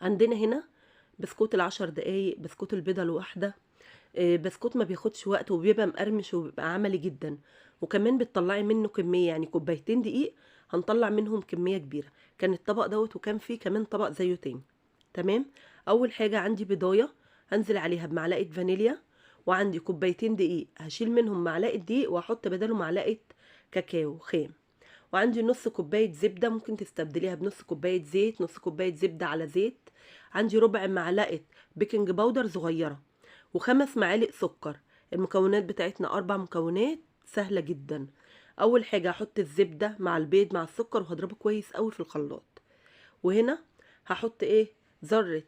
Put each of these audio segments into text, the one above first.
عندنا هنا بسكوت ال10 دقايق، بسكوت البيضة الواحدة، بسكوت ما بياخدش وقت وبيبقى مقرمش وبيبقى عملي جدا، وكمان بتطلعي منه كمية، يعني كوبايتين دقيق هنطلع منهم كمية كبيرة. كان الطبق دوت وكان فيه كمان طبق زيه تاني. تمام. اول حاجة عندي بيضاية هنزل عليها بمعلقة فانيليا، وعندي كوبايتين دقيق هشيل منهم معلقة دقيق واحط بداله معلقة كاكاو خام، وعندي نص كوباية زبدة ممكن تستبدليها بنص كوباية زيت، نص كوباية زبدة على زيت. عندي ربع معلقة baking powder صغيرة، و5 معالق سكر. المكونات بتاعتنا 4 مكونات سهلة جدا. أول حاجة هحط الزبدة مع البيض مع السكر وهضربه كويس قوي في الخلاط. وهنا هحط ذرة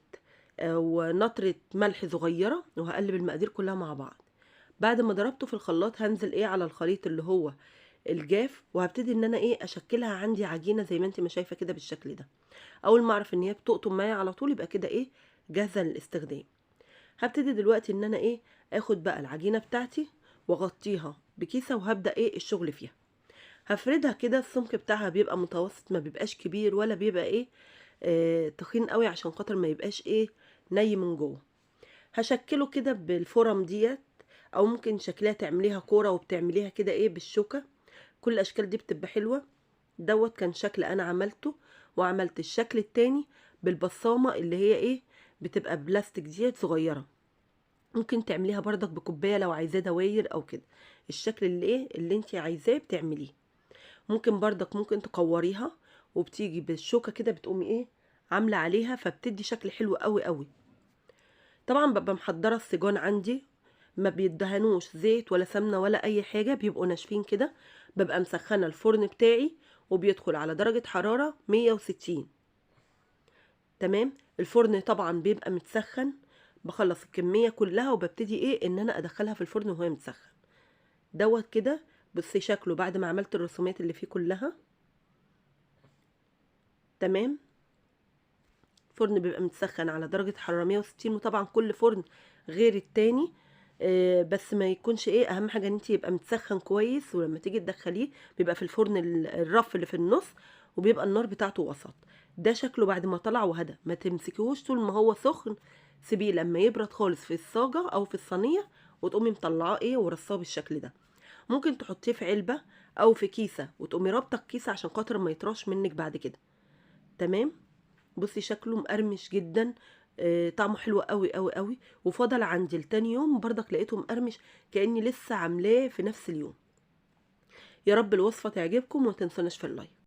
ونطرة ملح صغيرة، وهقلب المقادير كلها مع بعض. بعد ما ضربته في الخلاط هنزل على الخليط اللي هو الجاف، وهبتدي ان انا اشكلها عندي عجينة زي ما انت ما شايفة كده بالشكل ده. اول ما اعرف ان هي بتقطم معايا على طول يبقى كده جاهزة للاستخدام. هبتدي دلوقتي ان انا اخد بقى العجينة بتاعتي واغطيها بكيسة، وهبدأ الشغل فيها. هفردها كده، السمك بتاعها بيبقى متوسط، ما بيبقاش كبير ولا بيبقى تخين قوي عشان خاطر ما يبقاش ني من جوه. هشكله كده بالفرم ديت، او ممكن شكلها تعمليها كورة وبتعمليها كده بالشوكة. كل الاشكال دي بتبقى حلوة. دوت كان شكل انا عملته، وعملت الشكل التاني بالبصامة اللي هي بتبقى بلاستيك ديت صغيرة، ممكن تعمليها بردك بكوباية لو عايزاه دواير او كده. الشكل اللي انت عايزاه بتعمليه. ممكن بردك تقوريها وبتيجي بالشوكة كده بتقومي عاملة عليها، فبتدي شكل حلو قوي قوي. طبعا ببقى محضرة السجان عندي، ما بيدهنوش زيت ولا سمنة ولا اي حاجة، بيبقوا ناشفين كده. ببقى مسخنة الفرن بتاعي وبيدخل على درجة حرارة 160. تمام. الفرن طبعا بيبقى متسخن، بخلص الكمية كلها وببتدي ان انا ادخلها في الفرن وهي متسخن دوت كده. بصي شكله بعد ما عملت الرسومات اللي فيه كلها. تمام. الفرن بيبقى متسخن على درجة حرارة 160، وطبعا كل فرن غير التاني، بس ما يكونش اهم حاجة ان انت يبقى متسخن كويس، ولما تيجي تدخليه بيبقى في الفرن الرف اللي في النص، وبيبقى النار بتاعته وسط. ده شكله بعد ما طلع وهدى. ما تمسكيهوش طول ما هو سخن، سيبيه لما يبرد خالص في الصاجة او في الصينية، وتقومي مطلعاه ورصاه بالشكل ده. ممكن تحطيه في علبة او في كيسة، وتقومي رابطة الكيسة عشان خاطر ما يطراش منك بعد كده. تمام. بصي شكله مقرمش جدا، طعمه حلو قوي قوي قوي. وفضل عندي لتاني يوم برضك لقيته مقرمش كأني لسه عاملاه في نفس اليوم. يا رب الوصفة تعجبكم وما تنسوناش في اللايك.